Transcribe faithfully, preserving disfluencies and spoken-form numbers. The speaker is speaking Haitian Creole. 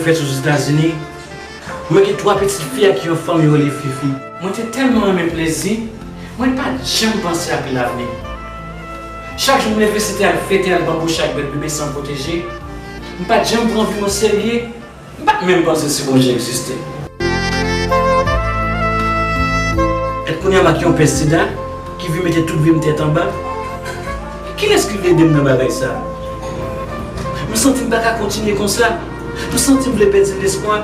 Fèt Ozetazini, mwen gen twa pitit fi ak yon fanm yo rele Fifi. Mwen te tèlman renmen plezi, mwen pa t janm panse ak lavni. Chak jou m leve se te al fete, al banboche ak bèt bebe san m pwoteje. M pa t janm pran vi m oserye, m pa t menm panse si Bondye egziste. Èt kounye a m ak yon pès sida ki vin mete tout vi m tèt anba. Kilès ki vle ede m nan bagay sa? M santi m pa ka kontinye konsa. M santi m vle pèdi lespwa.